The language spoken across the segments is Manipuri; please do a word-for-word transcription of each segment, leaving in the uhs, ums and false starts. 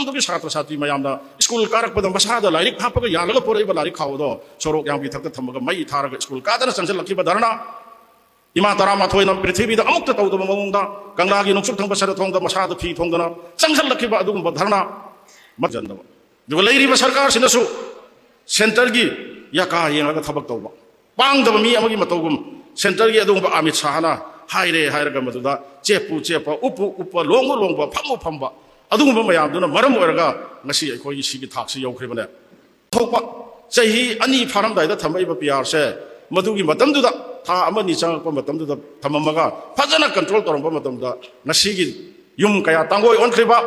ꯑꯗꯨꯒꯤ ꯁꯥꯇ꯭ꯔ ꯁꯥꯇ꯭ꯔꯤ ꯃꯌꯥꯝꯅ ꯁ꯭ꯀꯨꯜ ꯀꯥꯔꯛꯄꯗ ꯃꯁꯥꯗ ꯂꯥꯏꯔꯤꯛ ꯍꯥꯞꯄꯒ ꯌꯥꯜꯂꯒ ꯄꯨꯔꯛꯏꯕ ꯂꯥꯏꯔꯤꯛ ꯈꯥꯎ ꯑꯗꯣ ꯁꯣꯔꯣꯛ ꯌꯥꯝꯒꯤ ꯊꯛꯇ ꯊꯝꯃꯒ ꯃꯩ ꯊꯥꯔꯒ ꯁ꯭ꯀꯨꯜ ꯀꯥꯗꯅ ꯆꯪꯁꯤꯜꯂꯛꯈꯤꯕ ꯙꯔꯅꯥ, ꯏꯃꯥ ꯇꯔꯥꯃꯥꯊꯣꯏꯅ ꯄ꯭ꯔꯤꯊꯤꯕꯤꯗ ꯑꯃꯨꯛꯇ ꯇꯧꯗꯕ ꯃꯑꯣꯡꯗ ꯀꯪꯂꯥꯒꯤ ꯅꯣꯡꯆꯨꯞ ꯊꯪꯕ ꯁꯔꯊꯣꯡꯗ ꯃꯁꯥꯗ ꯐꯤ ꯊꯣꯡꯗꯅ ꯆꯪꯁꯤꯜꯂꯛꯈꯤꯕ ꯑꯗꯨꯒꯨꯝꯕ ꯙꯔꯅꯥ ꯃꯖꯟꯗꯕ꯫ ꯑꯗꯨꯒ ꯂꯩꯔꯤꯕ ꯁꯔꯀꯥꯔꯁꯤꯅꯁꯨ ꯁꯦꯟꯇꯔꯒꯤ ꯌꯥꯀꯥ ꯌꯦꯡꯉꯒ ꯊꯕꯛ ꯇꯧꯕ, ꯄꯥꯡꯗꯕ ꯃꯤ ꯑꯃꯒꯤ ꯃꯇꯧꯒꯨꯝ ꯁꯦꯟꯇꯔꯒꯤ ꯑꯗꯨꯒꯨꯝꯕ ꯑꯃꯤꯠ ꯁꯥꯍꯅ ꯍꯥꯏꯔꯦ ꯍꯥꯏꯔꯒ ꯃꯗꯨꯗ ꯆꯦꯞꯄꯨ ꯆꯦꯞꯄ, ꯎꯞꯄꯨ ꯎꯞꯄ, ꯂꯣꯡꯕꯨ ꯂꯣꯡꯕ, ꯐꯝꯕꯨ ꯐꯝꯕ, ꯑꯗꯨꯒꯨꯝꯕ ꯃꯌꯥꯝꯗꯨꯅ ꯃꯔꯝ ꯑꯣꯏꯔꯒ ꯉꯁꯤ ꯑꯩꯈꯣꯏꯒꯤ ꯁꯤꯒꯤ ꯊꯥꯛꯁꯤ ꯌꯧꯈ꯭ꯔꯤꯕꯅꯦ꯫ ꯊꯣꯛꯄ ꯆꯍꯤ ꯑꯅꯤ ꯐꯥꯔꯝꯗꯥꯏꯗ ꯊꯝꯃꯛꯏꯕ ꯄꯤ ꯑꯥꯔꯁꯦ ꯃꯗꯨꯒꯤ ꯃꯇꯝꯗꯨꯗ, ꯊꯥ ꯑꯃꯅꯤ ꯆꯪꯉꯛꯄ ꯃꯇꯝꯗꯨꯗ ꯊꯝꯃꯝꯃꯒ ꯐꯖꯅ ꯀꯟꯇ꯭ꯔꯣꯜ ꯇꯧꯔꯝꯕ ꯃꯇꯝꯗ ꯉꯁꯤꯒꯤ ꯌꯨꯝ ꯀꯌꯥ ꯇꯥꯡꯒꯣꯏ ꯑꯣꯟꯈ꯭ꯔꯤꯕ,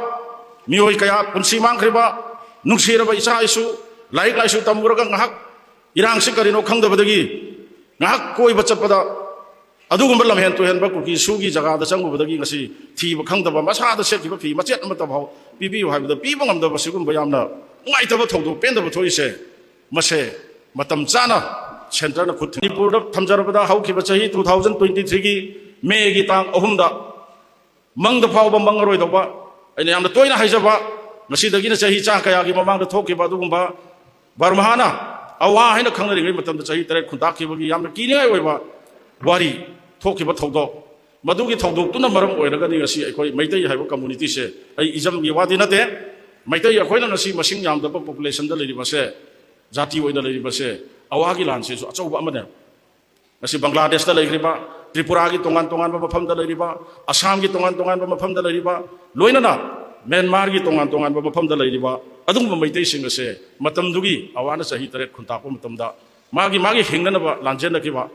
ꯃꯤꯑꯣꯏ ꯀꯌꯥ ꯄꯨꯟꯁꯤ ꯃꯥꯡꯈ꯭ꯔꯤꯕ, ꯅꯨꯡꯁꯤꯔꯕ ꯏꯆꯥ ꯏꯁꯨ ꯂꯥꯏꯔꯤꯛ ꯂꯥꯏꯁꯨ ꯇꯝꯃꯨꯔꯒ ꯉꯥꯏꯍꯥꯛ ꯏꯔꯥꯡꯁꯤ ꯀꯔꯤꯅꯣ ꯈꯪꯗꯕꯗꯒꯤ ꯉꯥꯏꯍꯥꯛ ꯀꯣꯏꯕ ꯆꯠꯄꯗ ꯑꯗꯨꯒꯨꯝꯕ ꯂꯝꯍꯦꯟ ꯇꯨꯍꯦꯟꯕ ꯀꯨꯀꯤ ꯁꯨꯒꯤ ꯖꯒꯥꯗ ꯆꯪꯉꯨꯕꯗꯒꯤ ꯉꯁꯤ ꯊꯤꯕ ꯈꯪꯗꯕ, ꯃꯁꯥꯗ ꯁꯦꯠꯈꯤꯕ ꯐꯤ ꯃꯆꯦꯠ ꯑꯃꯠꯇ ꯐꯥꯎ ꯄꯤꯕꯤꯌꯨ ꯍꯥꯏꯕꯗ ꯄꯤꯕ ꯉꯝꯗꯕ, ꯁꯤꯒꯨꯝꯕ ꯌꯥꯝꯅ ꯅꯨꯡꯉꯥꯏꯇꯕ ꯊꯧꯗꯣꯛ ꯄꯦꯟꯗꯕ ꯊꯣꯛꯏꯁꯦ, ꯃꯁꯦ ꯃꯇꯝ ꯆꯥꯅ ꯁꯦꯟꯇꯔꯅ ꯈꯨꯠ ꯊꯤ-, ꯃꯅꯤꯄꯨꯔꯗ ꯊꯝꯖꯔꯕꯗ ꯍꯧꯈꯤꯕ ꯆꯍꯤ ꯇꯨ ꯊꯥꯎꯖꯟ ꯇ꯭ꯋꯦꯟꯇꯤ ꯊ꯭ꯔꯤꯒꯤ ꯃꯦꯒꯤ ꯇꯥꯡ ꯑꯍꯨꯝꯗ ꯃꯪꯗ ꯐꯥꯎꯕ ꯃꯪꯉꯔꯣꯏꯗꯧꯕ, ꯑꯩꯅ ꯌꯥꯝꯅ ꯇꯣꯏꯅ ꯍꯥꯏꯖꯕ, ꯉꯁꯤꯗꯒꯤꯅ ꯆꯍꯤ ꯆꯥ ꯀꯌꯥꯒꯤ ꯃꯃꯥꯡꯗ ꯊꯣꯛꯈꯤꯕ ꯑꯗꯨꯒꯨꯝꯕ ꯕꯔꯃꯥꯅ ꯑꯋꯥ ꯍꯥꯏꯅ ꯈꯪꯅꯔꯤꯉꯩ ꯃꯇꯝꯗ ꯆꯍꯤ ꯇꯔꯦꯠ ꯈꯨꯟꯇꯥꯛꯈꯤꯕꯒꯤ ꯌꯥꯝꯅ ꯀꯤꯅꯤꯡꯉꯥꯏ ꯑꯣꯏꯕ ꯋꯥꯔꯤ ꯊꯣꯛꯈꯤꯕ ꯊꯧꯗꯣꯛ, ꯃꯗꯨꯒꯤ ꯊꯧꯗꯣꯛꯇꯨꯅ ꯃꯔꯝ ꯑꯣꯏꯔꯒꯅꯤ ꯉꯁꯤ ꯑꯩꯈꯣꯏ ꯃꯩꯇꯩ ꯍꯥꯏꯕ ꯀꯝꯃꯨꯅꯤꯇꯤꯁꯦ, ꯑꯩ ꯏꯖꯝꯒꯤ ꯋꯥꯗꯤ ꯅꯠꯇꯦ, ꯃꯩꯇꯩ ꯑꯩꯈꯣꯏꯅ ꯉꯁꯤ ꯃꯁꯤꯡ ꯌꯥꯝꯗꯕ ꯄꯣꯄꯨꯂꯦꯁꯟꯗ ꯂꯩꯔꯤꯕꯁꯦ, ꯖꯥꯇꯤ ꯑꯣꯏꯅ ꯂꯩꯔꯤꯕꯁꯦ, ꯑꯋꯥꯒꯤ ꯂꯥꯟꯁꯤꯁꯨ ꯑꯆꯧꯕ ꯑꯃꯅꯦ꯫ ꯉꯁꯤ ꯕꯪꯒ꯭ꯂꯥꯗꯦꯁꯇ ꯂꯩꯈ꯭ꯔꯤꯕ, ꯇ꯭ꯔꯤꯄꯨꯔꯥꯒꯤ ꯇꯣꯉꯥꯟ ꯇꯣꯉꯥꯟꯕ ꯃꯐꯝꯗ ꯂꯩꯔꯤꯕ, ꯑꯁꯥꯝꯒꯤ ꯇꯣꯉꯥꯟ ꯇꯣꯉꯥꯟꯕ ꯃꯐꯝꯗ ꯂꯩꯔꯤꯕ, ꯂꯣꯏꯅꯅ ꯃ꯭ꯌꯥꯟꯃꯥꯔꯒꯤ ꯇꯣꯉꯥꯟ ꯇꯣꯉꯥꯟꯕ ꯃꯐꯝꯗ ꯂꯩꯔꯤꯕ ꯑꯗꯨꯒꯨꯝꯕ ꯃꯩꯇꯩꯁꯤꯡ ꯑꯁꯦ ꯃꯇꯝꯗꯨꯒꯤ ꯑꯋꯥꯅ ꯆꯍꯤ ꯇꯔꯦꯠ ꯈꯨꯟꯇꯥꯛꯄ ꯃꯇꯝꯗ ꯃꯥꯒꯤ, ꯃꯥꯒꯤ ꯍꯤꯡꯅꯅꯕ ꯂꯥꯟꯖꯦꯟꯅꯈꯤꯕ,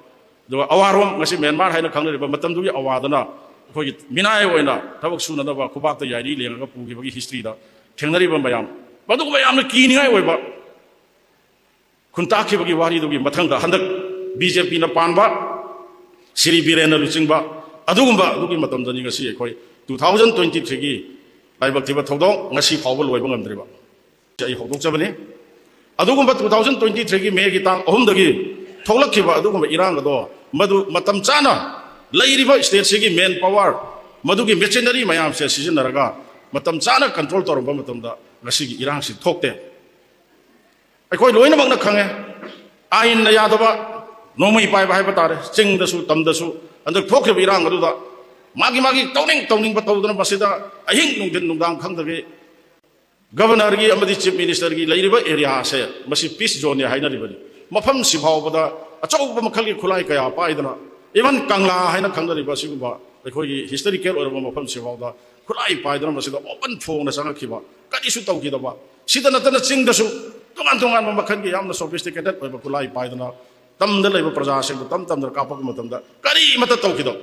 ꯑꯗꯨꯒ ꯑꯋꯥꯔꯣꯝ, ꯉꯁꯤ ꯃ꯭ꯌꯥꯟꯃꯥꯔ ꯍꯥꯏꯅ ꯈꯪꯅꯔꯤꯕ, ꯃꯇꯝꯗꯨꯒꯤ ꯑꯋꯥꯗꯅ ꯑꯩꯈꯣꯏꯒꯤ ꯃꯤꯅꯥꯏ ꯑꯣꯏꯅ ꯊꯕꯛ ꯁꯨꯅꯅꯕ ꯈꯨꯕꯥꯛꯇ ꯌꯥꯏꯔꯤ ꯂꯦꯡꯉꯒ ꯄꯨꯈꯤꯕꯒꯤ ꯍꯤꯁꯇ꯭ꯔꯤꯗ ꯊꯦꯡꯅꯔꯤꯕ ꯃꯌꯥꯝ, ꯃꯗꯨꯒꯨꯝꯕ ꯌꯥꯝꯅ ꯀꯤꯅꯤꯡꯉꯥꯏ ꯑꯣꯏꯕ ꯈꯨꯟꯇꯥꯛꯈꯤꯕꯒꯤ ꯋꯥꯔꯤꯗꯨꯒꯤ ꯃꯊꯪꯗ ꯍꯟꯗꯛ ꯕꯤ ꯖꯦ ꯄꯤꯅ ꯄꯥꯟꯕ ꯁ꯭ꯔꯤ ꯕꯤꯔꯦꯟꯅ ꯂꯨꯆꯤꯡꯕ ꯑꯗꯨꯒꯨꯝꯕ ꯑꯗꯨꯒꯤ ꯃꯇꯝꯗꯅꯤ ꯉꯁꯤ ꯑꯩꯈꯣꯏ ꯇꯨ ꯊꯥꯎꯖꯟ ꯇ꯭ꯋꯦꯟꯇꯤ ꯊ꯭ꯔꯤꯒꯤ ꯂꯥꯏꯕꯛ ꯊꯤꯕ ꯊꯧꯗꯣꯛ ꯉꯁꯤ ꯐꯥꯎꯕ ꯂꯣꯏꯕ ꯉꯝꯗ꯭ꯔꯤꯕ꯫ ꯑꯩ ꯍꯧꯗꯣꯛꯆꯕꯅꯤ꯫ ꯑꯗꯨꯒꯨꯝꯕ ꯇꯨ ꯊꯥꯎꯖꯟ ꯇ꯭ꯋꯦꯟꯇꯤ ꯊ꯭ꯔꯤꯒꯤ ꯃꯦꯒꯤ ꯇꯥꯡ ꯑꯍꯨꯝꯗꯒꯤ ꯊꯣꯛꯂꯛꯈꯤꯕ ꯑꯗꯨꯒꯨꯝꯕ ꯏꯔꯥꯡ ꯑꯗꯣ ꯃꯗꯨ ꯃꯇꯝ ꯆꯥꯅ ꯂꯩꯔꯤꯕ ꯁ꯭ꯇꯦꯠꯁꯤꯒꯤ ꯃꯦꯟ ꯄꯥꯋꯔ, ꯃꯗꯨꯒꯤ ꯃꯦꯆꯤꯅꯔꯤ ꯃꯌꯥꯝꯁꯦ ꯁꯤꯖꯤꯟꯅꯔꯒ ꯃꯇꯝ ꯆꯥꯅ ꯀꯟꯇ꯭ꯔꯣꯜ ꯇꯧꯔꯝꯕ ꯃꯇꯝꯗ ꯉꯁꯤꯒꯤ ꯏꯔꯥꯡꯁꯤ ꯊꯣꯛꯇꯦ꯫ ꯑꯩꯈꯣꯏ ꯂꯣꯏꯅꯃꯛꯅ ꯈꯪꯉꯦ, ꯑꯥꯏꯟꯅ ꯌꯥꯗꯕ ꯅꯣꯡꯃꯩ ꯄꯥꯏꯕ ꯍꯥꯏꯕ ꯇꯥꯔꯦ, ꯆꯤꯡꯗꯁꯨ ꯇꯝꯗꯁꯨ꯫ ꯍꯟꯗꯛ ꯊꯣꯛꯈꯤꯕ ꯏꯔꯥꯡ ꯑꯗꯨꯗ ꯃꯥꯒꯤ ꯃꯥꯒꯤ ꯇꯧꯅꯤꯡ ꯇꯧꯅꯤꯡꯕ ꯇꯧꯗꯅ ꯃꯁꯤꯗ ꯑꯍꯤꯡ ꯅꯨꯡꯊꯤꯟ ꯅꯨꯡꯗꯥꯡ ꯈꯪꯗꯒꯩ ꯒꯕꯔꯅꯔꯒꯤ ꯑꯃꯗꯤ ꯆꯤꯐ ꯃꯤꯅꯤꯁꯇꯔꯒꯤ ꯂꯩꯔꯤꯕ ꯑꯦꯔꯤꯌꯥꯁꯦ ꯃꯁꯤ ꯄꯤꯁ ꯖꯣꯟꯅꯤ ꯍꯥꯏꯅꯔꯤꯕꯅꯤ꯫ ꯃꯐꯝꯁꯤ ꯐꯥꯎꯕꯗ ꯑꯆꯧꯕ ꯃꯈꯜꯒꯤ ꯈꯨꯠꯂꯥꯏ ꯀꯌꯥ ꯄꯥꯏꯗꯅ, ꯏꯚꯟ ꯀꯪꯂꯥ ꯍꯥꯏꯅ ꯈꯪꯅꯔꯤꯕ ꯑꯁꯤꯒꯨꯝꯕ ꯑꯩꯈꯣꯏꯒꯤ ꯍꯤꯁꯇꯣꯔꯤꯀꯦꯜ ꯑꯣꯏꯔꯕ ꯃꯐꯝꯁꯤ ꯐꯥꯎꯗ ꯈꯨꯠꯂꯥꯏ ꯄꯥꯏꯗꯅ ꯃꯁꯤꯗ ꯑꯣꯄꯟ ꯐꯣꯡꯅ ꯆꯪꯉꯛꯈꯤꯕ, ꯀꯔꯤꯁꯨ ꯇꯧꯈꯤꯗꯕ꯫ ꯁꯤꯗ ꯅꯠꯇꯅ ꯆꯤꯡꯗꯁꯨ ꯇꯣꯉꯥꯟ ꯇꯣꯉꯥꯟꯕ ꯃꯈꯜꯒꯤ ꯌꯥꯝꯅ ꯁꯣꯐꯤꯁꯇꯤꯀꯦꯇꯦꯠ ꯑꯣꯏꯕ ꯈꯨꯠꯂꯥꯏ ꯄꯥꯏꯗꯅ ꯇꯝꯗ ꯂꯩꯕ ꯄ꯭ꯔꯖꯥꯁꯤꯡꯕꯨ ꯇꯝ ꯇꯝꯗꯅ ꯀꯥꯞꯄꯛꯄ ꯃꯇꯝꯗ ꯀꯔꯤꯃꯠꯇ ꯇꯧꯈꯤꯗꯕ꯫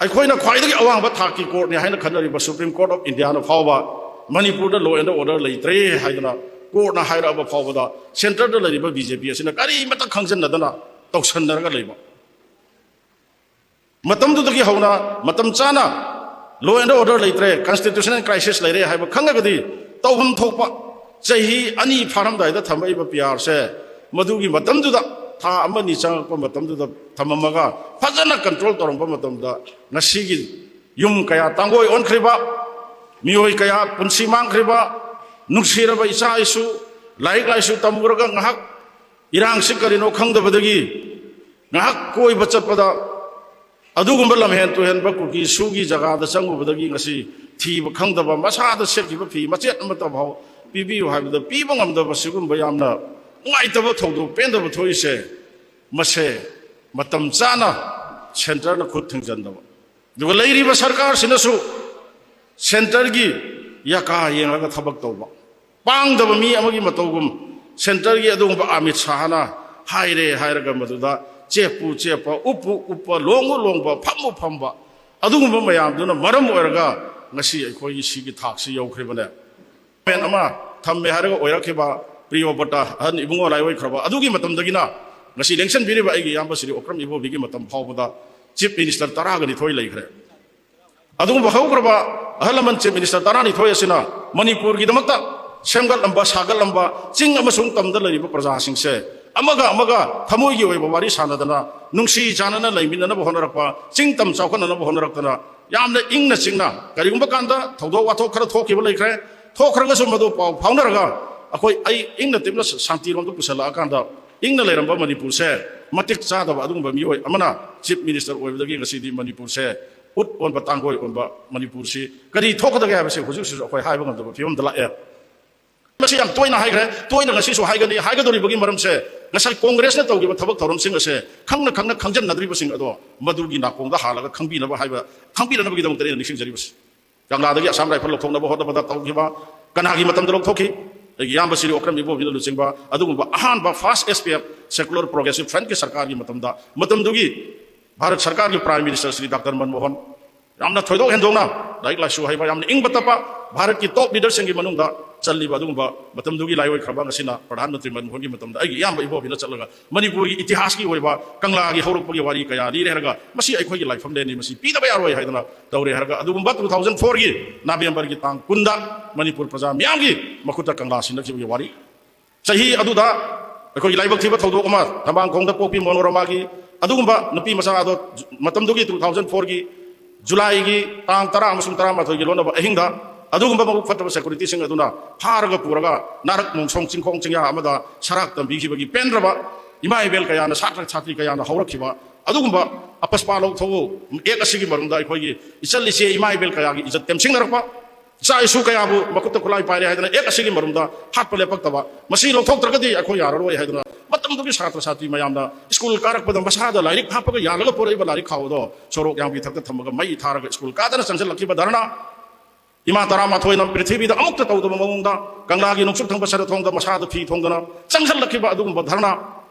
ꯑꯩꯈꯣꯏꯅ ꯈ꯭ꯋꯥꯏꯗꯒꯤ ꯑꯋꯥꯡꯕ ꯊꯥꯛꯀꯤ ꯀꯣꯔꯠꯅꯤ ꯍꯥꯏꯅ ꯈꯟꯅꯔꯤꯕ ꯁꯨꯄ꯭ꯔꯤꯝ ꯀꯣꯔꯠ ꯑꯣꯐ ꯏꯟꯗꯤꯌꯥꯅ ꯐꯥꯎꯕ ꯃꯅꯤꯄꯨꯔꯗ ꯂꯣ ꯑꯦꯟ ꯑꯣꯔꯗꯔ ꯂꯩꯇ꯭ꯔꯦ ꯍꯥꯏꯗꯅ ꯀꯣꯔꯠꯅ ꯍꯥꯏꯔꯛꯑꯕ ꯐꯥꯎꯕꯗ ꯁꯦꯟꯇꯔꯗ ꯂꯩꯔꯤꯕ ꯕꯤ ꯖꯦ ꯄꯤ ꯑꯁꯤꯅ ꯀꯔꯤꯃꯠꯇ ꯈꯪꯖꯟꯅꯗꯅ ꯇꯧꯁꯟꯅꯔꯒ ꯂꯩꯕ꯫ ꯃꯇꯝꯗꯨꯗꯒꯤ ꯍꯧꯅ ꯃꯇꯝ ꯆꯥꯅ ꯂꯣ ꯑꯦꯟ ꯑꯣꯔꯗꯔ ꯂꯩꯇ꯭ꯔꯦ, ꯀꯟꯁꯇꯤꯇ꯭ꯌꯨꯁꯅꯦꯜ ꯀ꯭ꯔꯥꯏꯁꯤꯁ ꯂꯩꯔꯦ ꯍꯥꯏꯕ ꯈꯪꯉꯒꯗꯤ ꯇꯧꯐꯝ ꯊꯣꯛꯄ ꯆꯍꯤ ꯑꯅꯤ ꯐꯥꯔꯝꯗꯥꯏꯗ ꯊꯝꯃꯛꯏꯕ ꯄꯤ ꯑꯥꯔꯁꯦ ꯃꯗꯨꯒꯤ ꯃꯇꯝꯗꯨꯗ, ꯊꯥ ꯑꯃ ꯑꯅꯤ ꯆꯪꯉꯛꯄ ꯃꯇꯝꯗꯨꯗ ꯊꯝꯃꯝꯃꯒ ꯐꯖꯅ ꯀꯟꯇ꯭ꯔꯣꯜ ꯇꯧꯔꯝꯕ ꯃꯇꯝꯗ ꯉꯁꯤꯒꯤ ꯌꯨꯝ ꯀꯌꯥ ꯇꯥꯡꯒꯣꯏ ꯑꯣꯟꯈ꯭ꯔꯤꯕ, ꯃꯤꯑꯣꯏ ꯀꯌꯥ ꯄꯨꯟꯁꯤ ꯃꯥꯡꯈ꯭ꯔꯤꯕ, ꯅꯨꯡꯁꯤꯔꯕ ꯏꯆꯥ ꯏꯁꯨ ꯂꯥꯏꯔꯤꯛ ꯂꯥꯏꯁꯨ ꯇꯝꯃꯨꯔꯒ ꯉꯥꯏꯍꯥꯛ ꯏꯔꯥꯡꯁꯤ ꯀꯔꯤꯅꯣ ꯈꯪꯗꯕꯗꯒꯤ ꯉꯥꯏꯍꯥꯛ ꯀꯣꯏꯕ ꯆꯠꯄꯗ ꯑꯗꯨꯒꯨꯝꯕ ꯂꯝꯍꯦꯟ ꯇꯨꯍꯦꯟꯕ ꯀꯨꯀꯤ ꯁꯨꯒꯤ ꯖꯒꯥꯗ ꯆꯪꯉꯨꯕꯗꯒꯤ ꯉꯁꯤ ꯊꯤꯕ ꯈꯪꯗꯕ, ꯃꯁꯥꯗ ꯁꯦꯠꯈꯤꯕ ꯐꯤ ꯃꯆꯦꯠ ꯑꯃꯠꯇ ꯐꯥꯎ ꯄꯤꯕꯤꯌꯨ ꯍꯥꯏꯕꯗ ꯄꯤꯕ ꯉꯝꯗꯕ ꯁꯤꯒꯨꯝꯕ ꯌꯥꯝꯅ ꯅꯨꯡꯉꯥꯏꯇꯕ ꯊꯧꯗꯣꯛ ꯄꯦꯟꯗꯕ ꯊꯣꯛꯏꯁꯦ, ꯃꯁꯦ ꯃꯇꯝ ꯆꯥꯅ ꯁꯦꯟꯇꯔꯅ ꯈꯨꯠ ꯊꯤꯡꯖꯤꯟꯗꯕ, ꯑꯗꯨꯒ ꯂꯩꯔꯤꯕ ꯁꯔꯀꯥꯔꯁꯤꯅꯁꯨ ꯁꯦꯟꯇꯔꯒꯤ ꯌꯥꯀꯥ ꯌꯦꯡꯂꯒ ꯊꯕꯛ ꯇꯧꯕ, ꯄꯥꯡꯗꯕ ꯃꯤ ꯑꯃꯒꯤ ꯃꯇꯧꯒꯨꯝ ꯁꯦꯟꯇꯔꯒꯤ ꯑꯗꯨꯒꯨꯝꯕ ꯑꯃꯤꯠ ꯁꯥꯍꯅ ꯍꯥꯏꯔꯦ ꯍꯥꯏꯔꯒ ꯃꯗꯨꯗ ꯆꯦꯞꯄꯨ ꯆꯦꯞꯄ, ꯎꯞꯄꯨ ꯎꯞꯄ, ꯂꯣꯡꯉꯨ ꯂꯣꯡꯕ, ꯐꯝꯃꯨ ꯐꯝꯕ, ꯑꯗꯨꯒꯨꯝꯕ ꯃꯌꯥꯝꯗꯨꯅ ꯃꯔꯝ ꯑꯣꯏꯔꯒ ꯉꯁꯤ ꯑꯩꯈꯣꯏꯒꯤ ꯁꯤꯒꯤ ꯊꯥꯛꯁꯤ ꯌꯧꯈ꯭ꯔꯤꯕꯅꯦ꯫ ꯒꯣꯔꯃꯦꯟ ꯑꯃ ꯊꯝꯃꯦ ꯍꯥꯏꯔꯒ ꯑꯣꯏꯔꯛꯈꯤꯕ ꯄ꯭ꯔꯤꯌꯣꯕꯇ ꯑꯍꯟ ꯏꯕꯨꯡꯉꯣ ꯂꯥꯏꯑꯣꯏꯈ꯭ꯔꯕ ꯑꯗꯨꯒꯤ ꯃꯇꯝꯗꯒꯤꯅ ꯉꯁꯤ ꯂꯦꯡꯁꯟꯕꯤꯔꯤꯕ ꯑꯩꯒꯤ ꯏꯌꯥꯝꯕ ꯁ꯭ꯔꯤ ꯑꯣꯀ꯭ꯔꯝ ꯏꯕꯣꯕꯤꯒꯤ ꯃꯇꯝ ꯐꯥꯎꯕꯗ ꯆꯤꯐ ꯃꯤꯅꯤꯁꯇꯔ ꯇꯔꯥꯒ ꯅꯤꯊꯣꯏ ꯂꯩꯈ꯭ꯔꯦ꯫ ꯑꯗꯨꯒꯨꯝꯕ ꯍꯧꯈ꯭ꯔꯕ ꯑꯍꯜ ꯂꯃꯟ ꯆꯤꯐ ꯃꯤꯅꯤꯁꯇꯔ ꯇꯔꯥꯅꯤꯊꯣꯏ ꯑꯁꯤꯅ ꯃꯅꯤꯄꯨꯔꯒꯤꯗꯃꯛꯇ ꯁꯦꯝꯒꯠꯂꯝꯕ, ꯁꯥꯒꯠꯂꯝꯕ, ꯆꯤꯡ ꯑꯃꯁꯨꯡ ꯇꯝꯗ ꯂꯩꯔꯤꯕ ꯄ꯭ꯔꯖꯥꯁꯤꯡꯁꯦ ꯑꯃꯒ ꯑꯃꯒ ꯊꯃꯣꯏꯒꯤ ꯑꯣꯏꯕ ꯋꯥꯔꯤ ꯁꯥꯟꯅꯗꯅ, ꯅꯨꯡꯁꯤ ꯆꯥꯟꯅꯅ ꯂꯩꯃꯤꯟꯅꯅꯕ ꯍꯣꯠꯅꯔꯛꯄ, ꯆꯤꯡ ꯇꯝ ꯆꯥꯎꯈꯠꯅꯅꯕ ꯍꯣꯠꯅꯔꯛꯇꯅ, ꯌꯥꯝꯅ ꯏꯪꯅ ꯆꯤꯡꯅ, ꯀꯔꯤꯒꯨꯝꯕ ꯀꯥꯟꯗ ꯊꯧꯗꯣꯛ ꯋꯥꯊꯣꯛ ꯈꯔ ꯊꯣꯛꯈꯤꯕ ꯂꯩꯈ꯭ꯔꯦ, ꯊꯣꯛꯈ꯭ꯔꯒꯁꯨ ꯃꯗꯨ ꯄꯥꯎ ꯐꯥꯎꯅꯔꯒ ꯑꯩꯈꯣꯏ ꯑꯩ ꯏꯪꯅ ꯇꯤꯞꯅ ꯁꯥꯟꯇꯤꯔꯣꯝꯗ ꯄꯨꯁꯜꯂꯛꯑꯀꯥꯟꯗ, ꯏꯪꯅ ꯂꯩꯔꯝꯕ ꯃꯅꯤꯄꯨꯔꯁꯦ ꯃꯇꯤꯛ ꯆꯥꯗꯕ ꯑꯗꯨꯒꯨꯝꯕ ꯃꯤꯑꯣꯏ ꯑꯃꯅ ꯆꯤꯐ ꯃꯤꯅꯤꯁꯇꯔ ꯑꯣꯏꯕꯗꯒꯤ ꯉꯁꯤꯗꯤ ꯃꯅꯤꯄꯨꯔꯁꯦ ꯎꯠ ꯑꯣꯟꯕ ꯇꯥꯡꯒꯣꯏ ꯑꯣꯟꯕ ꯃꯅꯤꯄꯨꯔꯁꯤ ꯀꯔꯤ ꯊꯣꯛꯀꯗꯒꯦ ꯍꯥꯏꯕꯁꯤ ꯍꯧꯖꯤꯛ ꯍꯧꯖꯤꯛꯁꯨ ꯑꯩꯈꯣꯏ ꯍꯥꯏꯕ ꯉꯝꯗꯕ ꯐꯤꯕꯝꯗ ꯂꯥꯛꯑꯦ꯫ ꯃꯁꯤ ꯌꯥꯝ ꯇꯣꯏꯅ ꯍꯥꯏꯈ꯭ꯔꯦ, ꯇꯣꯏꯅ ꯉꯁꯤꯁꯨ ꯍꯥꯏꯒꯅꯤ꯫ ꯍꯥꯏꯒꯗꯧꯔꯤꯕꯒꯤ ꯃꯔꯝꯁꯦ, ꯉꯁꯥꯏ ꯀꯣꯡꯒ꯭ꯔꯦꯁꯅ ꯇꯧꯈꯤꯕ ꯊꯕꯛ ꯊꯧꯔꯝꯁꯤꯡ ꯑꯁꯦ ꯈꯪꯅ ꯈꯪꯅ ꯈꯪꯖꯟꯅꯗ꯭ꯔꯤꯕꯁꯤꯡ ꯑꯗꯣ ꯃꯗꯨꯒꯤ ꯅꯥꯀꯣꯡꯗ ꯍꯥꯜꯂꯒ ꯈꯪꯕꯤꯅꯕ ꯍꯥꯏꯕ, ꯈꯪꯕꯤꯅꯅꯕꯒꯤꯗꯃꯛꯇ ꯑꯩꯅ ꯅꯤꯡꯁꯤꯡꯖꯔꯤꯕꯁꯤ꯫ ꯀꯪꯂꯥꯗꯒꯤ ꯑꯁꯥꯝ ꯔꯥꯏꯐꯜ ꯂꯧꯊꯣꯛꯅꯕ ꯍꯣꯠꯅꯕꯗ ꯇꯧꯈꯤꯕ, ꯀꯅꯥꯒꯤ ꯃꯇꯝꯗ ꯂꯧꯊꯣꯛꯈꯤ? ꯑꯩꯒꯤ ꯏꯌꯥꯝꯕ ꯁꯤꯔꯤ ꯑꯣꯀ꯭ꯔꯝ ꯏꯕꯣꯕꯤꯅ ꯂꯨꯆꯤꯡꯕ ꯑꯗꯨꯒꯨꯝꯕ ꯑꯍꯥꯟꯕ first S P F, secular progressive ꯐ꯭ꯔꯟꯠꯀꯤ ꯁꯔꯀꯥꯔꯒꯤ ꯃꯇꯝꯗ, ꯃꯇꯝꯗꯨꯒꯤ ꯚꯥꯔꯠ ꯁꯔꯀꯥꯔꯒꯤ prime minister Shri doctor Manmohan, ꯌꯥꯝꯅ ꯊꯣꯏꯗꯣꯛ ꯍꯦꯟꯗꯣꯛꯅ ꯂꯥꯏꯔꯤꯛ ꯂꯥꯏꯁꯨ ꯍꯩꯕ, ꯌꯥꯝꯅ ꯏꯪꯕ ꯇꯞꯄ, ꯚꯥꯔꯠꯀꯤ ꯇꯣꯞ ꯂꯤꯗꯔꯁꯤꯡꯒꯤ ꯃꯅꯨꯡꯗ ꯆꯜꯂꯤꯕ ꯑꯗꯨꯒꯨꯝꯕ ꯃꯇꯝꯗꯨꯒꯤ ꯂꯥꯏꯑꯣꯏꯈ꯭ꯔꯕ, ꯉꯁꯤꯅ ꯄ꯭ꯔꯙꯥꯟ ꯃꯟꯇ꯭ꯔꯤ ꯃꯟꯃꯣꯍꯟꯒꯤ ꯃꯇꯝꯗ ꯑꯩꯒꯤ ꯏꯌꯥꯝꯕ ꯏꯕꯣꯕꯤꯅ ꯆꯠꯂꯒ ꯃꯅꯤꯄꯨꯔꯒꯤ ꯏꯇꯤꯍꯥꯁꯀꯤ ꯑꯣꯏꯕ ꯀꯪꯂꯥꯒꯤ ꯍꯧꯔꯛꯄꯒꯤ ꯋꯥꯔꯤ ꯀꯌꯥ ꯂꯤꯔꯦ ꯍꯥꯏꯔꯒ, ꯃꯁꯤ ꯑꯩꯈꯣꯏꯒꯤ ꯂꯥꯏꯐꯝꯂꯦꯟꯅꯤ, ꯃꯁꯤ ꯄꯤꯗꯕ ꯌꯥꯔꯣꯏ ꯍꯥꯏꯗꯅ ꯇꯧꯔꯦ ꯍꯥꯏꯔꯒ, ꯑꯗꯨꯒꯨꯝꯕ ꯇꯨ ꯊꯥꯎꯖꯟ ꯐꯣꯔꯒꯤ ꯅꯕꯦꯝꯕꯔꯒꯤ ꯇꯥꯡ ꯀꯨꯟꯗ ꯃꯅꯤꯄꯨꯔ ꯄ꯭ꯔꯖꯥ ꯃꯤꯌꯥꯝꯒꯤ ꯃꯈꯨꯠꯇ ꯀꯪꯂꯥ ꯁꯤꯟꯅꯈꯤꯕꯒꯤ ꯋꯥꯔꯤ꯫ ꯆꯍꯤ ꯑꯗꯨꯗ ꯑꯩꯈꯣꯏꯒꯤ ꯂꯥꯏꯕꯛ ꯊꯤꯕ ꯊꯧꯗꯣꯛ ꯑꯃ ꯊꯝꯕꯥꯜ ꯈꯣꯡꯗ ꯄꯣꯛꯄꯤ ꯃꯣꯅꯣꯔꯃꯥꯒꯤ ꯑꯗꯨꯒꯨꯝꯕ ꯅꯨꯄꯤ ꯃꯆꯥ ꯑꯗꯣ ꯖꯨ-, ꯃꯇꯝꯗꯨꯒꯤ ꯇꯨ ꯊꯥꯎꯖꯟ ꯐꯣꯔꯒꯤ ꯖꯨꯂꯥꯏꯒꯤ ꯇꯥꯡ ꯇꯔꯥ ꯑꯃꯁꯨꯡ ꯇꯔꯥꯃꯥꯊꯣꯏꯒꯤ ꯂꯣꯟꯅꯕ ꯑꯍꯤꯡꯗ ꯑꯗꯨꯒꯨꯝꯕ ꯃꯕꯨꯛ ꯐꯠꯇꯕ ꯁꯦꯀꯨꯔꯤꯇꯤꯁꯤꯡ ꯑꯗꯨꯅ ꯐꯥꯔꯒ ꯄꯨꯔꯒ ꯅꯥꯔꯛ ꯃꯣꯡꯁꯣꯡ ꯆꯤꯡꯈꯣꯡ ꯆꯤꯡꯌꯥ ꯑꯃꯗ ꯁꯔꯥꯛ ꯇꯝꯕꯤꯈꯤꯕꯒꯤ ꯄꯦꯟꯗ꯭ꯔꯕ ꯏꯃꯥ ꯏꯕꯦꯜ ꯀꯌꯥꯅ, ꯁꯥꯇ꯭ꯔ ꯁꯥꯇ꯭ꯔꯤ ꯀꯌꯥꯅ ꯍꯧꯔꯛꯈꯤꯕ ꯑꯗꯨꯒꯨꯝꯕ ꯑꯄꯁꯄꯥ ꯂꯧꯊꯣꯛꯎ ꯑꯦꯛ ꯑꯁꯤꯒꯤ ꯃꯔꯨꯝꯗ ꯑꯩꯈꯣꯏꯒꯤ ꯏꯆꯜ ꯏꯆꯦ ꯏꯃꯥ ꯏꯕꯦꯜ ꯀꯌꯥꯒꯤ ꯏꯖꯠ ꯇꯦꯝꯁꯤꯡꯅꯔꯛꯄ, ꯏꯆꯥ ꯏꯁꯨ ꯀꯌꯥꯕꯨ ꯃꯈꯨꯠꯇ ꯈꯨꯠꯂꯥꯏ ꯄꯥꯏꯔꯦ ꯍꯥꯏꯗꯅ ꯑꯦꯛ ꯑꯁꯤꯒꯤ ꯃꯔꯨꯝꯗ ꯍꯥꯠꯄ ꯂꯦꯞꯄꯛꯇꯕ, ꯃꯁꯤ ꯂꯧꯊꯣꯛꯇ꯭ꯔꯒꯗꯤ ꯑꯩꯈꯣꯏ ꯌꯥꯔꯔꯣꯏ ꯍꯥꯏꯗꯅ ꯃꯇꯝꯗꯨꯒꯤ ꯁꯥꯇ꯭ꯔ ꯁꯥꯇ꯭ꯔꯤ ꯃꯌꯥꯝꯅ ꯁ꯭ꯀꯨꯜ ꯀꯥꯔꯛꯄꯗ ꯃꯁꯥꯗ ꯂꯥꯏꯔꯤꯛ ꯍꯥꯞꯄꯒ ꯌꯥꯜꯂꯒ ꯄꯨꯔꯛꯏꯕ ꯂꯥꯏꯔꯤꯛ ꯈꯥꯎ ꯑꯗꯣ ꯁꯣꯔꯣꯛ ꯌꯥꯝꯒꯤ ꯊꯛꯇ ꯊꯝꯃꯒ ꯃꯩ ꯊꯥꯔꯒ ꯁ꯭ꯀꯨꯜ ꯀꯥꯗꯅ ꯆꯪꯁꯤꯜꯂꯛꯈꯤꯕ ꯙꯔꯅꯥ, ꯏꯃꯥ ꯇꯔꯥꯃꯥꯊꯣꯏꯅ ꯄ꯭ꯔꯤꯊꯤꯕꯤꯗ ꯑꯃꯨꯛꯇ ꯇꯧꯗꯕ ꯃꯑꯣꯡꯗ ꯀꯪꯂꯥꯒꯤ ꯅꯣꯡꯆꯨꯞ ꯊꯪꯕ ꯁꯔꯊꯣꯡꯗ ꯃꯁꯥꯗ ꯐꯤ ꯊꯣꯡꯗꯅ ꯆꯪꯁꯤꯜꯂꯛꯈꯤꯕ ꯑꯗꯨꯒꯨꯝꯕ ꯙꯔꯅꯥ,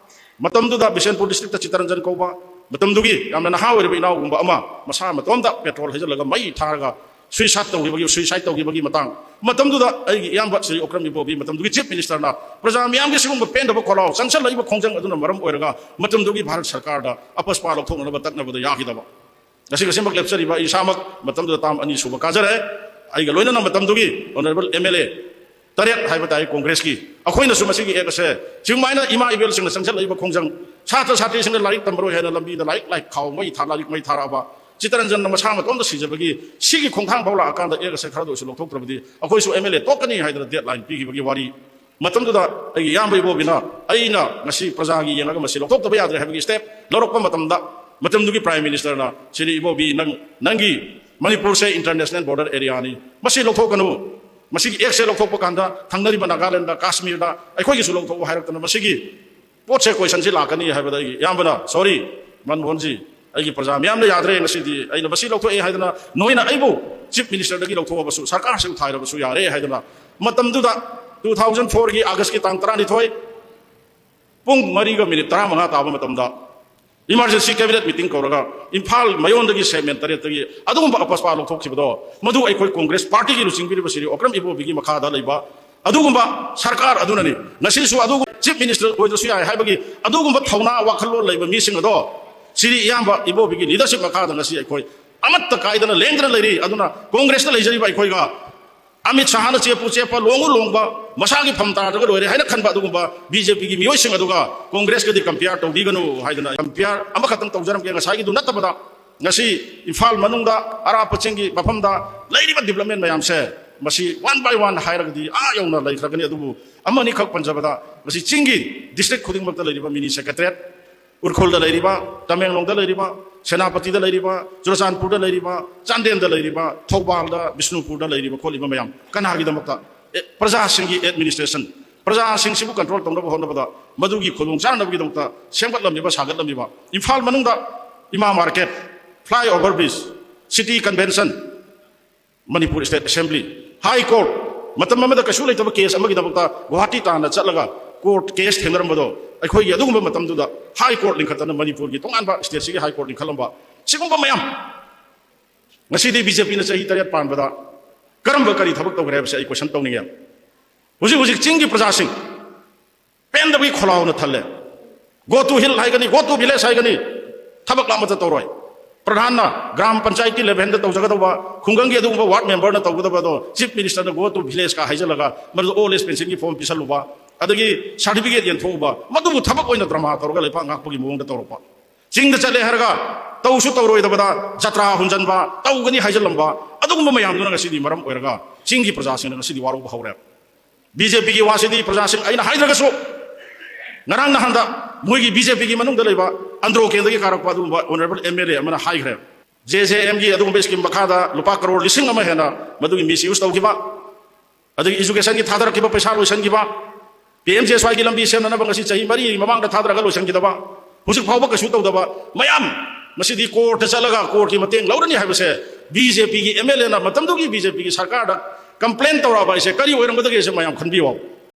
ꯃꯇꯝꯗꯨꯗ ꯕꯤꯁꯦꯟꯄꯨꯔ ꯗꯤꯁꯇ꯭ꯔꯤꯛꯇ ꯆꯤꯇꯔꯟꯖꯟ ꯀꯧꯕ ꯃꯇꯝꯗꯨꯒꯤ ꯌꯥꯝꯅ ꯅꯍꯥ ꯑꯣꯏꯔꯤꯕ ꯏꯅꯥꯎꯒꯨꯝꯕ ꯑꯃ ꯃꯁꯥ ꯃꯇꯣꯝꯇ ꯄꯦꯇ꯭ꯔꯣꯜ ꯍꯩꯖꯤꯜꯂꯒ ꯃꯩ ꯊꯥꯔꯒ ꯁꯨꯏꯁꯥꯏꯠ ꯇꯧꯈꯤꯕꯒꯤ, ꯁꯨꯏꯁꯥꯏꯠ ꯇꯧꯈꯤꯕꯒꯤ ꯃꯇꯥꯡ, ꯃꯇꯝꯗꯨꯗ ꯑꯩꯒꯤ ꯏꯌꯥꯝꯕ ꯁ꯭ꯔꯤ ꯑꯣꯀ꯭ꯔꯝ ꯏꯕꯣꯕꯤ ꯃꯇꯝꯗꯨꯒꯤ ꯆꯤꯐ ꯃꯤꯅꯤꯁꯇꯔꯅ ꯄ꯭ꯔꯖꯥ ꯃꯤꯌꯥꯝꯒꯤ ꯁꯤꯒꯨꯝꯕ ꯄꯦꯟꯗꯕ ꯈꯣꯜꯂꯥꯎ ꯆꯪꯁꯤꯜꯂꯛꯏꯕ ꯈꯣꯡꯖꯪ ꯑꯗꯨꯅ ꯃꯔꯝ ꯑꯣꯏꯔꯒ ꯃꯇꯝꯗꯨꯒꯤ ꯚꯥꯔꯠ ꯁꯔꯀꯥꯔꯗ ꯑꯄꯁꯄꯥ ꯂꯧꯊꯣꯛꯅꯅꯕ ꯇꯛꯅꯕꯗ ꯌꯥꯈꯤꯗꯕ꯫ ꯉꯁꯤ ꯉꯁꯤꯃꯛ ꯂꯦꯞꯆꯔꯤꯕ ꯑꯩ ꯏꯁꯥꯃꯛ ꯃꯇꯝꯗꯨꯗ ꯇꯥꯝ ꯑꯅꯤ ꯁꯨꯕ ꯀꯥꯖꯔꯦ꯫ ꯑꯩꯒ ꯂꯣꯏꯅꯅ ꯃꯇꯝꯗꯨꯒꯤ ꯑꯣꯅꯔꯦꯕꯜ ꯑꯦꯝ ꯑꯦꯜ ꯑꯦ ꯇꯔꯦꯠ ꯍꯥꯏꯕ ꯇꯥꯏ ꯀꯣꯡꯒ꯭ꯔꯦꯁꯀꯤ, ꯑꯩꯈꯣꯏꯅꯁꯨ ꯃꯁꯤꯒꯤ ꯑꯦꯛ ꯑꯁꯦ ꯁꯨꯃꯥꯏꯅ ꯏꯃꯥ ꯏꯕꯦꯜꯁꯤꯡꯅ ꯆꯪꯁꯤꯜꯂꯛꯏꯕ ꯈꯣꯡꯖꯪ, ꯁꯥꯇ꯭ꯔ ꯁꯥꯇ꯭ꯔꯤꯁꯤꯡꯅ ꯂꯥꯏꯔꯤꯛ ꯇꯝꯃꯔꯣꯏ ꯍꯥꯏꯅ ꯂꯝꯕꯤꯗ ꯂꯥꯏꯔꯤꯛ ꯂꯥꯏ ꯈꯥꯎ ꯃꯩ ꯊꯥ-, ꯂꯥꯏꯔꯤꯛ ꯃꯩ ꯊꯥꯔꯛꯑꯕ, ꯆꯤꯇꯔꯟꯖꯟꯅ ꯃꯁꯥ ꯃꯇꯣꯝꯇ ꯁꯤꯖꯕꯒꯤ ꯁꯤꯒꯤ ꯈꯣꯡꯊꯥꯡ ꯐꯥꯎ ꯂꯥꯛꯑꯀꯥꯟꯗ ꯑꯦꯛ ꯑꯁꯦ ꯈꯔꯗ ꯑꯣꯏꯁꯨ ꯂꯧꯊꯣꯛꯇ꯭ꯔꯕꯗꯤ ꯑꯩꯈꯣꯏꯁꯨ ꯑꯦꯝ ꯑꯦꯜ ꯑꯦ ꯇꯣꯛꯀꯅꯤ ꯍꯥꯏꯗꯅ ꯗꯦꯠ ꯂꯥꯏꯟ ꯄꯤꯈꯤꯕꯒꯤ ꯋꯥꯔꯤ꯫ ꯃꯇꯝꯗꯨꯗ ꯑꯩꯒꯤ ꯏꯌꯥꯝꯕ ꯏꯕꯣꯕꯤꯅ, ꯑꯩꯅ ꯉꯁꯤ ꯄ꯭ꯔꯖꯥꯒꯤ ꯌꯦꯡꯉꯒ ꯃꯁꯤ ꯂꯧꯊꯣꯛꯇꯕ ꯌꯥꯗ꯭ꯔꯦ ꯍꯥꯏꯕꯒꯤ ꯁ꯭ꯇꯦꯞ ꯂꯧꯔꯛꯄ ꯃꯇꯝꯗ, ꯃꯇꯝꯗꯨꯒꯤ ꯄ꯭ꯔꯥꯏꯝ ꯃꯤꯅꯤꯁꯇꯔꯅ, "ꯁꯤꯅꯤ ꯏꯕꯣꯕꯤ, ꯅꯪ, ꯅꯪꯒꯤ ꯃꯅꯤꯄꯨꯔꯁꯦ ꯏꯟꯇꯔꯅꯦꯁꯅꯦꯜ ꯕꯣꯔꯗꯔ ꯑꯦꯔꯤꯌꯥꯅꯤ, ꯃꯁꯤ ꯂꯧꯊꯣꯛꯀꯅꯨ, ꯃꯁꯤꯒꯤ ꯑꯦꯛꯁꯦ ꯂꯧꯊꯣꯛꯄ ꯀꯥꯟꯗ ꯊꯪꯅꯔꯤꯕ ꯅꯥꯒꯥꯂꯦꯟꯗ, ꯀꯥꯁꯃꯤꯔꯗ ꯑꯩꯈꯣꯏꯒꯤꯁꯨ ꯂꯧꯊꯣꯛꯎ" ꯍꯥꯏꯔꯛꯇꯅ ꯃꯁꯤꯒꯤ ꯄꯣꯠꯁꯦ ꯀꯣꯏꯁꯟꯁꯤ ꯂꯥꯛꯀꯅꯤ ꯍꯥꯏꯕꯗ ꯑꯩꯒꯤ ꯏꯌꯥꯝꯕꯅ, "ꯁꯣꯔꯤ ꯃꯟꯃꯣꯍꯟꯖꯤ, ꯑꯩꯒꯤ ꯄ꯭ꯔꯖꯥ ꯃꯤꯌꯥꯝꯅ ꯌꯥꯗ꯭ꯔꯦ, ꯉꯁꯤꯗꯤ ꯑꯩꯅ ꯃꯁꯤ ꯂꯧꯊꯣꯛꯑꯦ ꯍꯥꯏꯗꯅ ꯅꯣꯏꯅ ꯑꯩꯕꯨ ꯆꯤꯐ ꯃꯤꯅꯤꯁꯇꯔꯗꯒꯤ ꯂꯧꯊꯣꯛꯑꯕꯁꯨ ꯁꯔꯀꯥꯔꯁꯤꯕꯨ ꯊꯥꯏꯔꯕꯁꯨ ꯌꯥꯔꯦ" ꯍꯥꯏꯗꯅ ꯃꯇꯝꯗꯨꯗ two thousand fourꯒꯤ Augustꯀꯤ ꯇꯥꯡ ꯇꯔꯥꯅꯤꯊꯣꯏ ꯄꯨꯡ ꯃꯔꯤꯒ ꯃꯤꯅꯤꯠ ꯇꯔꯥꯃꯉꯥ ꯇꯥꯕ ꯃꯇꯝꯗ ꯏꯃꯥꯔꯖꯦꯟꯁꯤ ꯀꯦꯕꯤꯅꯦꯠ ꯃꯤꯇꯤꯡ ꯀꯧꯔꯒ ꯏꯝꯐꯥꯜ ꯃꯌꯣꯟꯗꯒꯤ ꯁꯦꯛꯃꯦꯟ ꯇꯔꯦꯠꯇꯒꯤ ꯑꯗꯨꯒꯨꯝꯕ ꯑꯄꯁꯄꯥ ꯂꯧꯊꯣꯛꯈꯤꯕꯗꯣ, ꯃꯗꯨ ꯑꯩꯈꯣꯏ ꯀꯣꯡꯒ꯭ꯔꯦꯁ ꯄꯥꯔꯇꯤꯒꯤ ꯂꯨꯆꯤꯡꯕꯤꯔꯤꯕ ꯁ꯭ꯔꯤ ꯑꯣꯀ꯭ꯔꯝ ꯏꯕꯣꯕꯤꯒꯤ ꯃꯈꯥꯗ ꯂꯩꯕ ꯑꯗꯨꯒꯨꯝꯕ ꯁꯔꯀꯥꯔ ꯑꯗꯨꯅꯅꯤ꯫ ꯉꯁꯤꯁꯨ ꯑꯗꯨꯒꯨꯝꯕ ꯆꯤꯐ ꯃꯤꯅꯤꯁꯇꯔ ꯑꯣꯏꯗ꯭ꯔꯁꯨ ꯌꯥꯏ ꯍꯥꯏꯕꯒꯤ ꯑꯗꯨꯒꯨꯝꯕ ꯊꯧꯅꯥ ꯋꯥꯈꯜꯂꯣꯟ ꯂꯩꯕ ꯃꯤꯁꯤꯡ ꯑꯗꯣ ꯁ꯭ꯔꯤ ꯏꯌꯥꯝꯕ ꯏꯕꯣꯕꯤꯒꯤ ꯂꯤꯗꯔꯁꯤꯞ ꯃꯈꯥꯗ ꯉꯁꯤ ꯑꯩꯈꯣꯏ ꯑꯃꯠꯇ ꯀꯥꯏꯗꯅ ꯂꯦꯡꯗꯅ ꯂꯩꯔꯤ꯫ ꯑꯗꯨꯅ ꯀꯣꯡꯒ꯭ꯔꯦꯁꯇ ꯂꯩꯖꯔꯤꯕ ꯑꯩꯈꯣꯏꯒ ꯑꯃꯤꯠ ꯁꯥꯍꯅ ꯆꯦꯞꯄꯨ ꯆꯦꯞꯄ, ꯂꯣꯡꯉꯨ ꯂꯣꯡꯕ, ꯃꯁꯥꯒꯤ ꯐꯝ ꯇꯥꯗ꯭ꯔꯒ ꯂꯣꯏꯔꯦ ꯍꯥꯏꯅ ꯈꯟꯕ ꯑꯗꯨꯒꯨꯝꯕ ꯕꯤ ꯖꯦ ꯄꯤꯒꯤ ꯃꯤꯑꯣꯏꯁꯤꯡ ꯑꯗꯨꯒ ꯀꯣꯡꯒ꯭ꯔꯦꯁꯀꯗꯤ ꯀꯝꯄꯤꯌꯔ ꯇꯧꯕꯤꯒꯅꯨ ꯍꯥꯏꯗꯅ ꯑꯩ ꯀꯝꯄꯤꯌꯔ ꯑꯃꯈꯛꯇꯪ ꯇꯧꯖꯔꯝꯒꯦ꯫ ꯉꯁꯥꯏꯒꯤꯗꯨ ꯅꯠꯇꯕꯗ ꯉꯁꯤ ꯏꯝꯐꯥꯜ ꯃꯅꯨꯡꯗ ꯑꯔꯥꯞꯄ ꯆꯤꯡꯒꯤ ꯃꯐꯝꯗ ꯂꯩꯔꯤꯕ ꯗꯤꯕ꯭ꯂꯞꯃꯦꯟ ꯃꯌꯥꯝꯁꯦ ꯃꯁꯤ ꯋꯥꯟ ꯕꯥꯏ ꯋꯥꯟ ꯍꯥꯏꯔꯒꯗꯤ ꯑꯥ ꯌꯧꯅ ꯂꯩꯈ꯭ꯔꯒꯅꯤ꯫ ꯑꯗꯨꯕꯨ ꯑꯃꯅꯤꯈꯛ ꯄꯟꯖꯕꯗ ꯉꯁꯤ ꯆꯤꯡꯒꯤ ꯗꯤꯁꯇ꯭ꯔꯤꯛ ꯈꯨꯗꯤꯡꯃꯛꯇ ꯂꯩꯔꯤꯕ ꯃꯤꯅꯤ ꯁꯦꯀ꯭ꯔꯦꯇꯔꯤꯌꯦꯠ, ꯎꯔꯈꯨꯜꯗ ꯂꯩꯔꯤꯕ, ꯇꯃꯦꯡꯂꯣꯡꯗ ꯂꯩꯔꯤꯕ, ꯁꯦꯅꯥꯄꯇꯤꯗ ꯂꯩꯔꯤꯕ, ꯆꯨꯔꯆꯥꯟꯄꯨꯔꯗ ꯂꯩꯔꯤꯕ, ꯆꯥꯟꯗꯦꯜꯗ ꯂꯩꯔꯤꯕ, ꯊꯧꯕꯥꯜꯗ, ꯕꯤꯁꯅꯨꯄꯨꯔꯗ ꯂꯩꯔꯤꯕ ꯈꯣꯠꯂꯤꯕ ꯃꯌꯥꯝ ꯀꯅꯥꯒꯤꯗꯃꯛꯇ? ꯑꯦ, ꯄ꯭ꯔꯖꯥꯁꯤꯡꯒꯤ ꯑꯦꯗꯃꯤꯅꯤꯁꯇ꯭ꯔꯦꯁꯟ, ꯄ꯭ꯔꯖꯥꯁꯤꯡꯁꯤꯕꯨ ꯀꯟꯇ꯭ꯔꯣꯜ ꯇꯧꯅꯕ ꯍꯣꯠꯅꯕꯗ ꯃꯗꯨꯒꯤ ꯈꯨꯗꯣꯡ ꯆꯥꯅꯕꯒꯤꯗꯃꯛꯇ ꯁꯦꯝꯒꯠꯂꯝꯃꯤꯕ, ꯁꯥꯒꯠꯂꯝꯃꯤꯕ ꯏꯝꯐꯥꯜ ꯃꯅꯨꯡꯗ Ima market, flyover bridge, city convention, Manipur state assembly, high court, ꯃꯇꯝ ꯑꯃꯗ ꯀꯩꯁꯨ ꯂꯩꯇꯕ ꯀꯦꯁ ꯑꯃꯒꯤꯗꯃꯛꯇ ꯒꯨꯋꯥꯍꯥꯇꯤ ꯇꯥꯟꯅ ꯆꯠꯂꯒ ꯀꯣꯔꯠ ꯀꯦꯁ ꯊꯦꯡꯅꯔꯝꯕꯗꯣ, ꯑꯩꯈꯣꯏꯒꯤ ꯑꯗꯨꯒꯨꯝꯕ ꯃꯇꯝꯗꯨꯗ ꯍꯥꯏ ꯀꯣꯔꯠ ꯂꯤꯡꯈꯠꯇꯅ ꯃꯅꯤꯄꯨꯔꯒꯤ ꯇꯣꯉꯥꯟꯕ ꯁ꯭ꯇꯦꯠꯁꯤꯒꯤ ꯍꯥꯏ ꯀꯣꯔꯠ ꯂꯤꯡꯈꯠꯂꯝꯕ, ꯁꯤꯒꯨꯝꯕ ꯃꯌꯥꯝ꯫ ꯉꯁꯤꯗꯤ ꯕꯤ ꯖꯦ ꯄꯤꯅ ꯆꯍꯤ ꯇꯔꯦꯠ ꯄꯥꯟꯕꯗ ꯀꯔꯝꯕ ꯀꯔꯤ ꯊꯕꯛ ꯇꯧꯈ꯭ꯔꯦ ꯍꯥꯏꯕꯁꯦ ꯑꯩ ꯀꯣꯏꯁꯟ ꯇꯧꯅꯤꯡꯉꯦ꯫ ꯍꯧꯖꯤꯛ ꯍꯧꯖꯤꯛ ꯆꯤꯡꯒꯤ ꯄ꯭ꯔꯖꯥꯁꯤꯡ ꯄꯦꯟꯗꯕꯒꯤ ꯈꯣꯜꯂꯥꯎꯅ ꯊꯜꯂꯦ꯫ "Go to hill" ꯍꯥꯏꯒꯅꯤ, "Go to village" ꯍꯥꯏꯒꯅꯤ, ꯊꯕꯛ ꯑꯃꯠꯇ ꯇꯧꯔꯣꯏ꯫ ꯄ꯭ꯔꯙꯥꯟꯅ ꯒ꯭ꯔꯥꯝ ꯄꯟꯆꯥꯌꯠꯀꯤ ꯂꯦꯚꯦꯜꯗ ꯇꯧꯖꯒꯗꯧꯕ, ꯈꯨꯡꯒꯪꯒꯤ ꯑꯗꯨꯒꯨꯝꯕ ꯋꯥꯔꯗ ꯃꯦꯝꯕꯔꯅ ꯇꯧꯒꯗꯕꯗꯣ ꯆꯤꯐ ꯃꯤꯅꯤꯁꯇꯔꯅ "Go to village" ꯀ ꯍꯥꯏꯖꯜꯂꯒ ꯃꯗꯨꯗ ꯑꯣꯜ ꯑꯦꯖ ꯄꯦꯟꯁꯤꯟꯒꯤ ꯐꯣꯔꯝ ꯄꯤꯁꯜꯂꯨꯕ, ꯑꯗꯒꯤ ꯁꯥꯔꯇꯤꯐꯤꯀꯦꯠ ꯌꯦꯟꯊꯣꯛꯎꯕ, ꯃꯗꯨꯕꯨ ꯊꯕꯛ ꯑꯣꯏꯅ ꯗ꯭ꯔꯃꯥ ꯇꯧꯔꯒ ꯂꯩꯕꯥꯛ ꯉꯥꯛꯄꯒꯤ ꯃꯑꯣꯡꯗ ꯇꯧꯔꯛꯄ꯫ ꯆꯤꯡꯗ ꯆꯠꯂꯦ ꯍꯥꯏꯔꯒ ꯇꯧꯁꯨ ꯇꯧꯔꯣꯏꯗꯕꯗ ꯖꯇ꯭ꯔꯥ ꯍꯨꯟꯖꯟꯕ, ꯇꯧꯒꯅꯤ ꯍꯥꯏꯖꯜꯂꯝꯕ, ꯑꯗꯨꯒꯨꯝꯕ ꯃꯌꯥꯝꯗꯨꯅ ꯉꯁꯤꯗꯤ ꯃꯔꯝ ꯑꯣꯏꯔꯒ ꯆꯤꯡꯒꯤ ꯄ꯭ꯔꯖꯥꯁꯤꯡꯅ ꯉꯁꯤꯗꯤ ꯋꯥꯔꯧꯕ ꯍꯧꯔꯦ꯫ ꯕꯤ ꯖꯦ ꯄꯤꯒꯤ ꯋꯥꯁꯤꯗꯤ ꯄ꯭ꯔꯖꯥꯁꯤꯡ, ꯑꯩꯅ ꯍꯥꯏꯗ꯭ꯔꯒꯁꯨ ꯉꯔꯥꯡ ꯅꯍꯥꯟꯗ ꯃꯣꯏꯒꯤ ꯕꯤ ꯖꯦ ꯄꯤꯒꯤ ꯃꯅꯨꯡꯗ ꯂꯩꯕ ꯑꯟꯗ꯭ꯔꯣ ꯀꯦꯟꯗ꯭ꯔꯒꯤ ꯀꯥꯔꯛꯄ ꯑꯗꯨꯒꯨꯝꯕ ꯑꯣꯅꯔꯦꯕꯜ ꯑꯦꯝ ꯑꯦꯜ ꯑꯦ ꯑꯃꯅ ꯍꯥꯏꯈ꯭ꯔꯦ꯫ ꯖꯦ ꯖꯦ ꯑꯦꯝꯒꯤ ꯑꯗꯨꯒꯨꯝꯕ ꯁ꯭ꯀꯤꯝ ꯃꯈꯥꯗ ꯂꯨꯄꯥ ꯀꯔꯣꯔ ꯂꯤꯁꯤꯡ ꯑꯃ ꯍꯦꯟꯅ ꯃꯗꯨꯒꯤ ꯃꯤꯁ ꯌꯨꯁ ꯇꯧꯈꯤꯕ, ꯑꯗꯒꯤ ꯏꯖꯨꯀꯦꯁꯟꯒꯤ ꯊꯥꯗꯔꯛꯈꯤꯕ ꯄꯩꯁꯥ ꯂꯣꯏꯁꯤꯟꯈꯤꯕ, ꯄꯤ ꯑꯦꯝ ꯖꯦ ꯑꯦꯁ ꯋꯥꯏꯒꯤ ꯂꯝꯕꯤ ꯁꯦꯝꯅꯅꯕ ꯉꯁꯤ ꯆꯍꯤ ꯃꯔꯤ ꯃꯃꯥꯡꯗ ꯊꯥꯗꯔꯒ ꯂꯣꯏꯁꯤꯟꯈꯤꯗꯕ, ꯍꯧꯖꯤꯛ ꯐꯥꯎꯕ ꯀꯩꯁꯨ ꯇꯧꯗꯕ ꯃꯌꯥꯝ, ꯃꯁꯤꯗꯤ ꯀꯣꯔꯠꯇ ꯆꯠꯂꯒ ꯀꯣꯔꯠꯀꯤ ꯃꯇꯦꯡ ꯂꯧꯔꯅꯤ ꯍꯥꯏꯕꯁꯦ ꯕꯤ ꯖꯦ ꯄꯤꯒꯤ ꯑꯦꯝ ꯑꯦꯜ ꯑꯦꯅ, ꯃꯇꯝꯗꯨꯒꯤ ꯕꯤ ꯖꯦ ꯄꯤꯒꯤ ꯁꯔꯀꯥꯔꯗ ꯀꯝꯄ꯭ꯂꯦꯟ ꯇꯧꯔꯛꯑꯕ ꯍꯥꯏꯁꯦ ꯀꯔꯤ ꯑꯣꯏꯔꯝꯒꯗꯒꯦꯁꯦ ꯃꯌꯥꯝ ꯈꯟꯕꯤꯌꯨ꯫